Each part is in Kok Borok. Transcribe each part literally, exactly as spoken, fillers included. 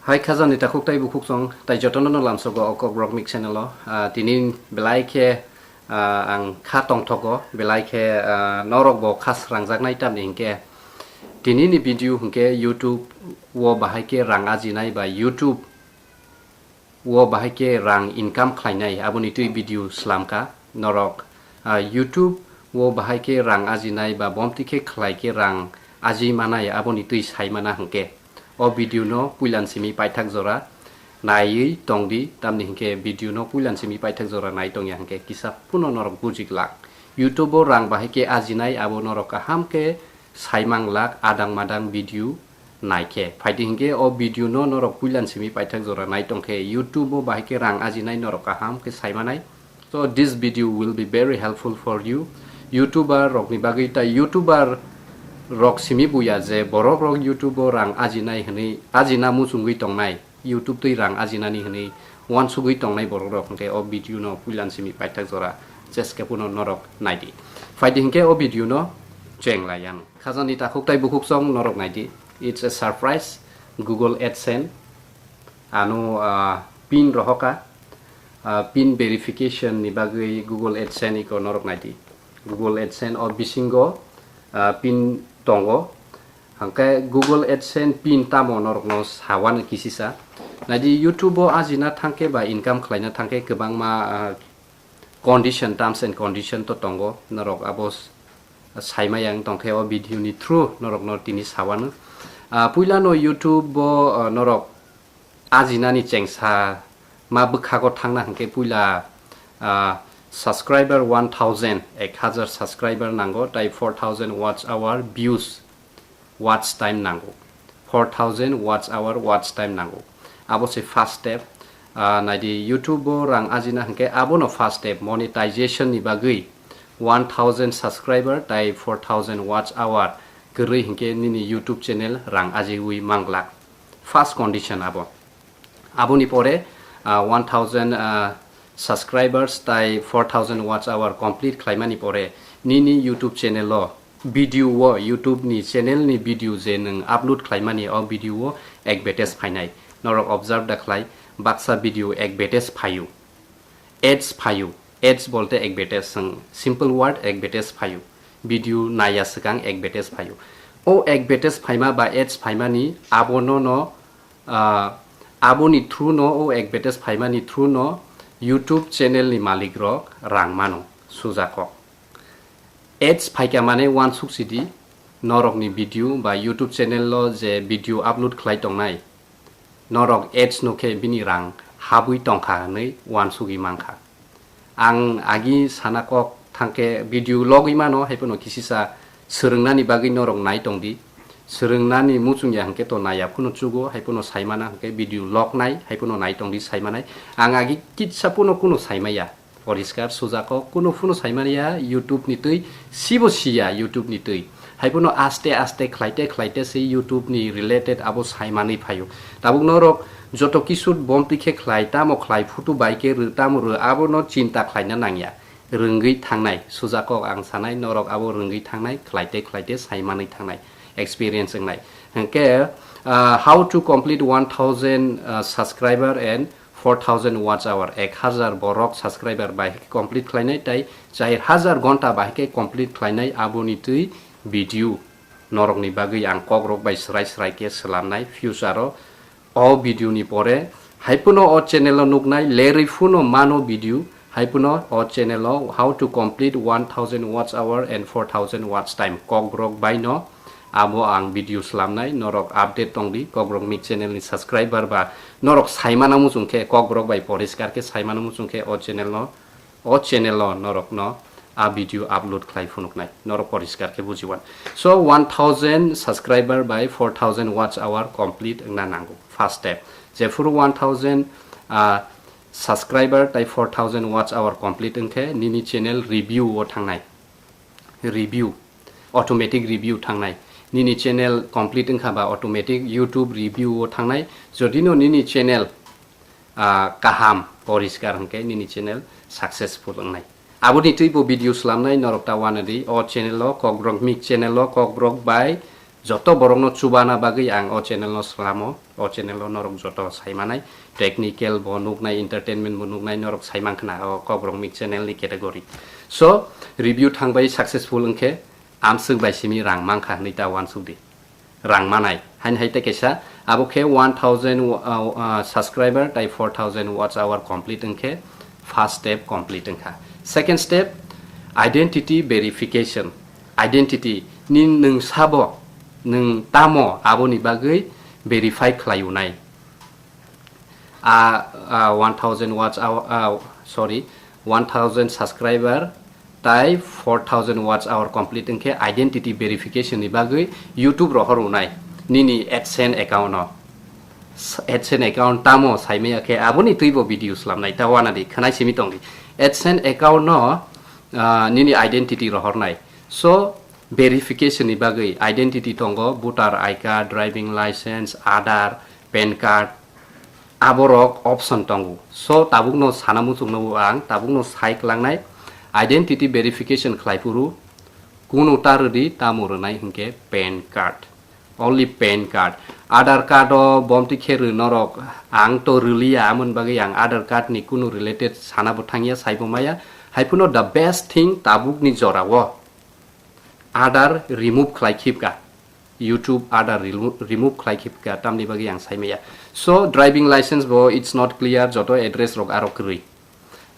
Hai khajani takhuk tai bukhuk song tai jotono no lamsogo o Kokborok Mik channel o. Ah, tini belai khe, ah, ang kha tongthogo, belai khe, ah, norok bo kha srangjaknai tamni hinkhe tini ni video hinkhe YouTube o bahai khe rang ajinai ba YouTube o bahai khe rang income khlainai, aboni twi video slamkha norok. Ah, YouTube o bahai khe rang ajinai ba bomti khe khlai khe rang aji manai, aboni twi sai mana hinkhe o video no puilan simi paithak jora naiwi tongdi, tamni hinkhe video no puilan simi paithak jora nai tongya hinkhe kisa puno norok bujiglak. YouTube o rang bahai khe ajinai abo norok kaham khe sai manglak adang madang video naikhe. Phaidi hinkhe o video no norok puilan simi paithak jora nai tongkhe YouTube o bahai khe rang ajinai norok kaham khe sai manai. So this video will be very helpful for you. YouTuber rokni bagwi tai YouTuber rok simi buya je borok rok YouTube o rang ajinai hwnwi ajina muchungwi tongnai. YouTube twi rang ajinani hwnwi uansugwi tongnai borok rok hinkhe o video no puilan simi paithak jora cheskhe phano norok naidi. Phaidi hinkhe o video no cheng lai yang. Khajani takhuk tai bukhuk song norok naidi. It's a surprise. Google AdSense. Ano, ah, pin rohoka. Ah, pin verification ni bagwi Google AdSense iko norok naidi. Google AdSense o bisingo, ah, pin tongo. Hangkhe Google AdSense pin tamo norokno sawano kisisa. Naidi YouTube o ajina thangkhe ba income khlaina thangkhe kwbangma, ah, condition, terms and condition to tongo. Norok abo s-, saimaya wng tongkhe o video ni through norokno tini sawano. Ah, puilano YouTube o, ah, norok ajinani chengsa ma bwkhago thangna hinkhe puila, ah, subscriber one thousand, ek hazar subscriber nango, tai four thousand watch hour views, watch time nango, four thousand watch hour, watch time nango. Abo se first step. Ah, naidi YouTube o rang ajina hinkhe abono first step, monetization ni bagwi one thousand subscriber tai four thousand watch hour kwrwi hinkhe nini YouTube channel rang ajiwi manglak. First condition abo. Aboni pore, ah, one thousand, ah, subscribers tai four thousand watch hour complete khlaimani pore nini YouTube channel o video o, YouTube ni channel ni video je nwng upload khlaimani o video o advertise phainai. Norok observe da khlai, baksa video advertise phaio. Ads phaio. Ads bolte advertise, simple word advertise phaio. Video naya swkang advertise phaio. O advertise phaima ba ads phaimani abono no, ah, aboni through no, o advertise phaimani through no YouTube channel ni malik rok rang mano, sujako. Ads phaikha mane uansuk sidi, norokni video ba YouTube channel o je video upload khlai tongnai, norok ads no khe bini rang habwi tongkha hwnwi uansugwi mankha. Ang agi sana kok thangkhe video logwi mano, haiphano kisisa swrwngnani bagwi norok nai tongdi. Swrwngnani muchungya hwnkhe to naiya phano chugo, haiphano saimana hwnkhe video lognai, haiphano nai tongdi saimanai. Ang agi kitsa phano kuno saimaya. Poriskar sujako, kuno phano saimaniya YouTube ni twi, sibo siya YouTube ni twi. Haiphano aste aste khlaite khlaite se YouTube ni related abo saimanwi phaio. Tabuk norok joto kisur bomtwi khe khlai, tamo khlai, photo bai khe rw, tamo rw, abono chinta khlaina nangya. Rwngwi thangnai, sujako ang sanai, norok abo rwngwi thangnai, khlaite khlaite saimanwi thangnai, experience wngnai. Hwnkhe, ah, how to complete one thousand, ah, subscriber and four thousand watch hour, ek hazar borok subscriber bai khe complete khlainai, tai char hazar gonta bai khe complete khlainai, aboni twi video norokni bagwi ang kokrok bai swrai swrai khe swlamnai future o. O video ni pore haiphano o channel o nuknai, lerwi phano mano video, haiphano o channel o how to complete one thousand watch hour and four thousand watch time kokrok bai no abo ang video swlamnai, norok update tongdi, Kokborok Mik channel ni subscriber ba norok saimana muchung khe, Kokborok bai poriskar khe saimana muchung khe o channel no, o channel o norok no a video upload khlai phunuknai, norok poriskar khe bujiwan. So one thousand subscriber bai four thousand watch hour complete wngna nango, first step. Jephuru one thousand, ah, subscriber tai four thousand watch hour complete wngkhe nini channel review o thangnai. Review, automatic review thangnai. Nini channel complete wngkha ba automatic YouTube review o thangnai. Jodi no nini channel, ah, kaham, poriskar hwnkhe nini channel successful wngnai. Aboni twibo video swlamnai norok ta wanadi o channel o, Kokborok Mik channel o, Kokborok bai Joto borokno chubana bagwi ang o channel no slamo, o channel o norok joto saimanai, technical bo nuknai, entertainment bo nuknai, norok saimankhna o Kokborok Mik channel ni category. So, review thangbai successful wngkhe, amswk bai simi rang mankha hwnwi ta uansukdi. Rang manai, haini hai tei kaisa, abo khe one thousand, uh, uh, subscriber tai four thousand watch hour complete wngkhe, first step complete wngkha. Second step, identity verification. Identity ni nwng sabo, nwng tamo, aboni bagwi verify khlai unai. A, a, one thousand watch hour, a, sorry, one thousand subscriber tai four thousand watch hour complete wngkhe identity verification ni bagwi YouTube rohor unai nini AdSense account no. S-, AdSense account tamo saimaya khe aboni twibo video slamnai ta wanadi khwnai simi tongdi. AdSense account no, ah, nini identity rohornai. So verification ni bagwi identity tongo, voter I card, driving license, Aadhaar, PAN card, aborok option tongo. So tabukno sana muchungno ang tabukno sai klangnai, identity verification khlai phuru kunu ta rwdi, tamo rwnai hinkhe PAN card. Only PAN card. Aadhaar card o bomti khe rw norok, ang to rwliya, amoni bagwi ang Aadhaar card ni kunu related sana bo thangya, saibo maya. Haiphano the best thing tabukni jorao Aadhaar remove khlai khibka. YouTube Aadhaar remo-, remove khlai khibka, tamni bagwi ang saimaya. So driving license bo it's not clear, joto address rok aro kwrwi.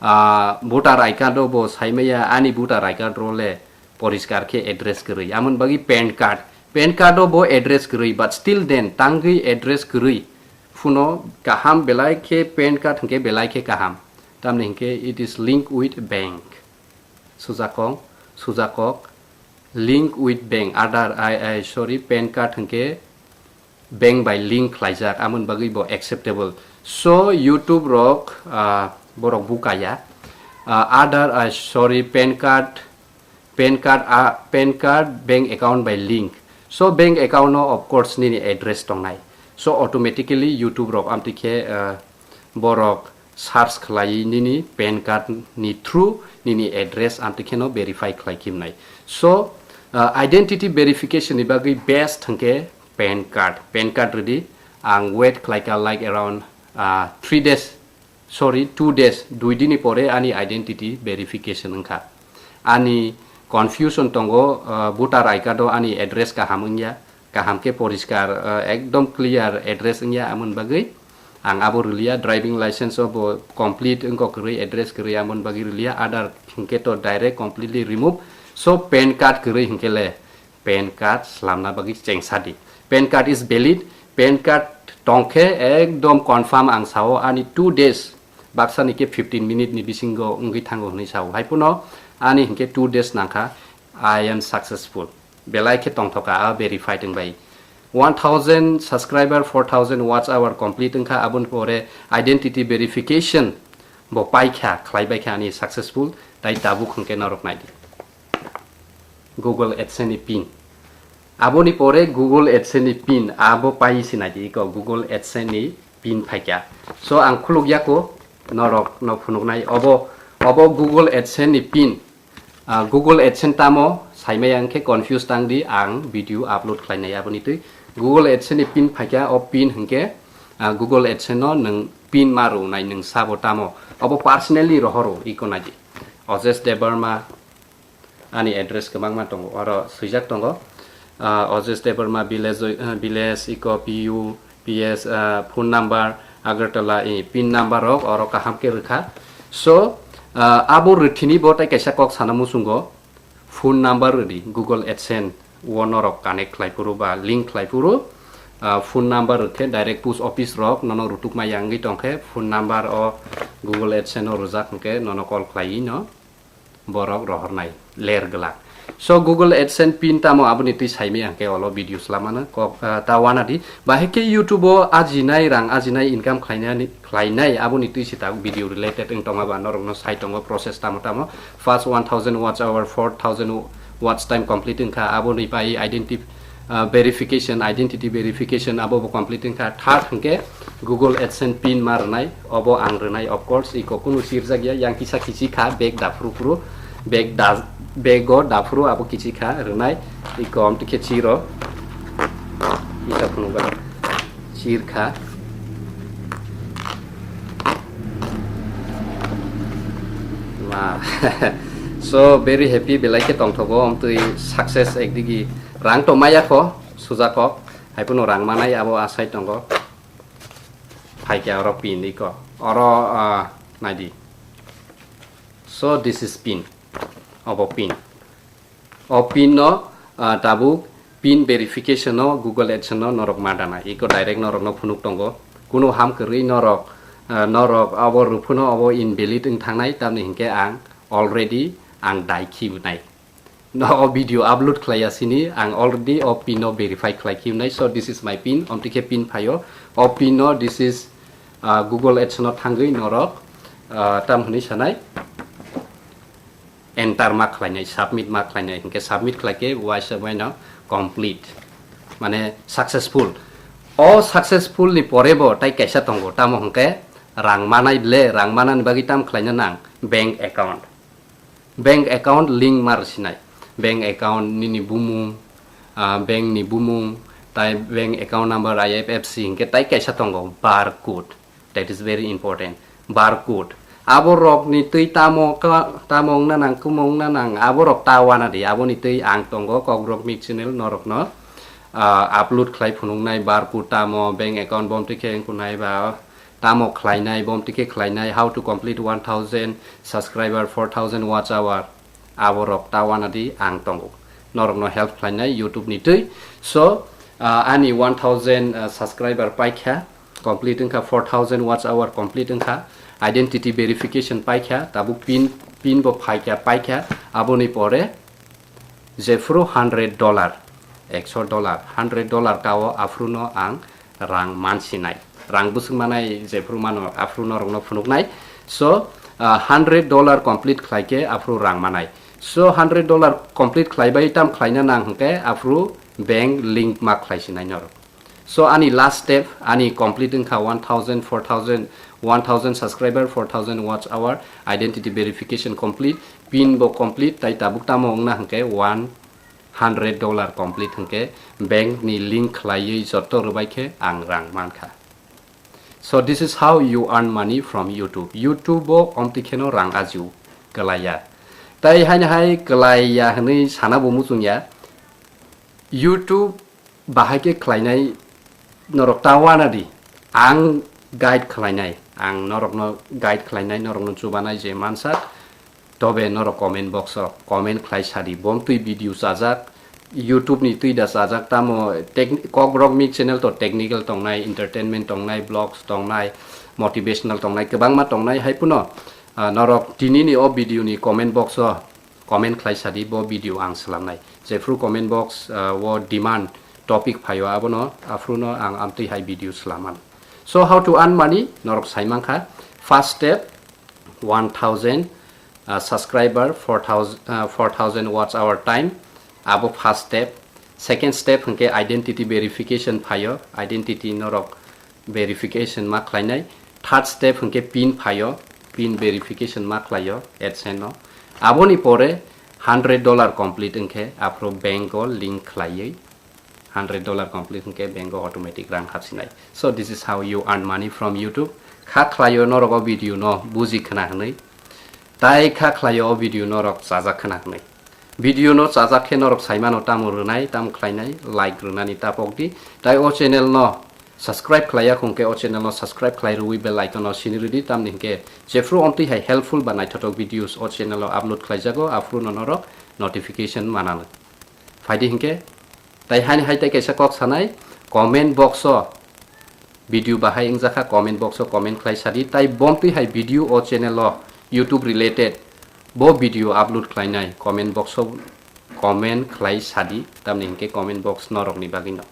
Ah, voter I card o bo saimaya ani voter I card ro le poriskar khe address kwrwi. Amoni bagwi PAN card. PAN card o bo address kwrwi, but still then tangwi address kwrwi. Phuno kaham belai khe PAN card hinkhe belai khe kaham. Tamni hinkhe it is link with bank. Sujakong, sujakok, link with bank, Aadhaar, I, I, sorry, PAN card hinkhe bank bai link khlaijak, amoni bagwi bo acceptable. So YouTube rok, ah, borok bukaya, ah, Aadhaar, ah, sorry, PAN card, PAN card, ah, PAN card bank account bai link. So bank account no of course nini address tongnai. So automatically YouTube rok amtwi khe, ah, borok search khlai nini PAN card ni through nini address amtwi kheno verify khlai khibnai. So, uh, identity verification ni bagwi best hwnkhe PAN card. PAN card rwdi, ang wait khlaikha like around, uh, three days, sorry, two days, dui dini pore ani identity verification wngkha. Ani confusion tongo, uh, voter I card o ani address kaham wngya, kaham khe poriskar, uh, ekdom clear address wngya, amoni bagwi ang abo rwliya, driving license o bo complete wngkha kwrwi, address kwrwi, amoni bagwi rwliya, Aadhaar hinkhe to direct completely remove. So PAN card kwrwi hinkhe le PAN card slamna bagwi chengsa di. PAN card is valid, PAN card tongkhe ekdom confirm ang sao, ani two days, baksa ni khe fifteen minute ni bisingo wngwi thango hwnwi sao. Haiphano ani hinkhe two days nangkha, I am successful. Belai khe tongthoka, a verified wngbai. One thousand subscriber, four thousand watch hour complete wngkha, aboni pore identity verification bo paikha, khlaibaikha ani successful, tai tabuk hwnkhe norok naidi. Google AdSense ni pin. Aboni pore Google AdSense ni pin, abo pai se naidi, iko Google AdSense ni pin phaikha. So ang khuluk yako, norok no phunuknai, obo, obo Google AdSense ni pin. Ah, Google AdSense tamo saimaya wngkhe confuse tangdi, ang video upload khlainai aboni twi. Google AdSense ni pin phaikha, o pin hwnkhe, ah, Google AdSense no nwng pin ma rwnai nwng sabo tamo. Obo personally rohoro, iko naidi. Ojesh Debbarma, ani address kwbangma tongo, oro swijak tongo. Ah, Ojesh Debbarma village, ah, village, iko P U, P S, ah, phone number, Agartala, eh, pin number rok oro kaham khe rwkha. So, ah, abo rwthini bo tai kaisa kok sana muchungo, phone number rwdi, Google AdSense o norok connect khlai phuru ba link khlai phuru, ah, phone number rwkhe direct post office rok nono rutukma yangwi tongkhe, phone number o Google AdSense o rwjak hwnkhe nono call khlaiwi no borok rohornai ler glak. So Google AdSense pin tamo aboni twi saimaya hwnkhe olo video swlamano kok, ah, ta wanadi. Bahai khe YouTube o ajinai rang ajinai income khlainani, khlainai aboni twi se ta video related wng tongma ba norokno sai tongo process tamo tamo. First one thousand watch hour, four thousand watch time complete wngkha, aboni pai identi-, ah, verification, identity verification abo bo complete wngkha. Third hwnkhe Google AdSense pin ma rwnai, obo ang rwnai, of course, iko kunu sirjak ya, yang kisa kichi kha, bag daphuru phuru, bag da, bag o daphuru abo kichi kha rwnai, iko amtwi khe chiro. Nungba chirkha. Ma. So very happy, belai khe tongthogo, omtwi success ekdigi rang to maya kho, suja kok, hai phano rang manai abo asai tongo. Phaikhe oro pin iko. Oro, ah, naidi. So this is pin. Obo pin. O pin no, ah, tabuk pin verification no Google AdSense no norok ma dana. Iko direct norok no phunuk tongo. Kuno ham kwrwi norok, ah, norok abo rwphano abo invalid wng thangnai, tamni hinkhe ang already ang dai khibnai. No, o video upload khlaiya sini, ang already o pin no verify khlai khibnai. So this is my pin, omtwi khe pin phaio. O pin no, this is, ah, Google AdSense no thangwi norok, ah, tam hwnwi sanai, enter ma khlainai, submit ma khlainai, hinkhe submit khlaikhe waisa waino complete, mane successful. O successful ni porebo tai kaisa tongo, tamo hinkhe rang manai le, rang manani bagwi tam khlaina nang, bank account. Bank account link ma rwsinai. Bank account nini bumung, ah, bank ni bumung, tai bank account number, I F F C hinkhe tai kaisa tongo, barcode. That is very important. Barcode. Abo rok ni twi tamo ka, tamo wngna nang, kumo wngna nang, abo rok ta wana di. Abo ni twi ang tongo, Kokborok Mik channel norok no, ah, upload khlai phunuknai barcode tamo, bank account bom twi khe wngkunai ba, tamo khlainai, bom twi khe khlainai, how to complete one thousand subscriber, four thousand watch hour, abo rok ta wana di ang tongo. Norok no help khlainai YouTube ni twi. So, ah, ani one thousand, ah, subscriber paikha, complete wngkha, four thousand watch hour complete wngkha, identity verification paikha, tabuk pin, pin bo phaikha, paikha, aboni pore jephuru hundred dollar, ekso dollar, hundred dollar kao aphuru no ang rang mansinai. Rang bwswk manai jephuru mano aphuru norok no phunuknai. So, ah, hundred dollar complete khlaikhe aphuru rang manai. So, hundred dollar complete khlaibai tam khlaina nang hinkhe aphuru bank link ma khlaisinai norok. So, ani last step, ani complete wngkha one thousand, four thousand, one thousand subscriber, four thousand watch hour, identity verification complete, pin bo complete, tai tabuk tamo wngna hinkhe one hundred dollar complete hinkhe bank ni link khlaiwi jotto rwbai khe ang rang mankha. So this is how you earn money from YouTube. YouTube o omtwi kheno rang ajio kwlaiya. Tai haino hai kwlaiya hwnwi sana bo muchungya. YouTube bahai khe khlainai norok ta wana di. Ang guide khlainai, ang norokno guide khlainai, norokno chubanai je mansa, tobe norok comment box o comment khlai sadi, bom twi video chajak, YouTube ni twi da chajak, tamo tek-, Kokborok Mik channel to technical tongnai, entertainment tongnai, vlogs tongnai, motivational tongnai, kwbangma tongnai, hai phano, ah, norok tini ni o video ni comment box o comment khlai sadi, bo video ang swlamnai. Jephru comment box, ah, o demand topic phaio, abono aphruno ang amtwi hai video swlaman. So how to earn money? Norok sai mankha. First step, one thousand, ah, subscriber, four thousand, ah, four thousand watch hour time. Abo first step. Second step hwnkhe identity verification phaio. Identity norok verification ma khlainai. Third step hwnkhe pin phaio, pin verification ma khlaio AdSense no. Aboni pore hundred dollar complete wngkhe aphuru bank o link khlaiwi, hundred dollar complete hwnkhe bank o automatic rang hapsinai. So this is how you earn money from YouTube. Kha khlaio norok o video no buji khna hwnwi, tai kha khlaio o video norok chajak khna hwnwi. Video no chajak khe norok saimano tamo rwnai, tamo khlainai, like rwnani tapok di. Tai o channel no subscribe khlaiya khong khe o channel no subscribe khlai rwui bell icon no sini rwdi, tamni hinkhe jephru omtwi hai helpful ba naithothok videos o channel o upload khlaijago, aphuru no norok notification mananw. Phaidi hinkhe, tai haini hai tai kaisa kok sanai, comment box o video bahai wngjakha, comment box o comment khlai sadi, tai bomtwi hai video o channel o YouTube related bo video upload khlainai comment box o comment khlai sadi, tamni hinkhe comment box norokni bagwino.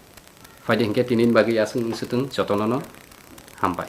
Phaidi hinkhe tinini bagwi aswk wngswtwng jotono no hambai.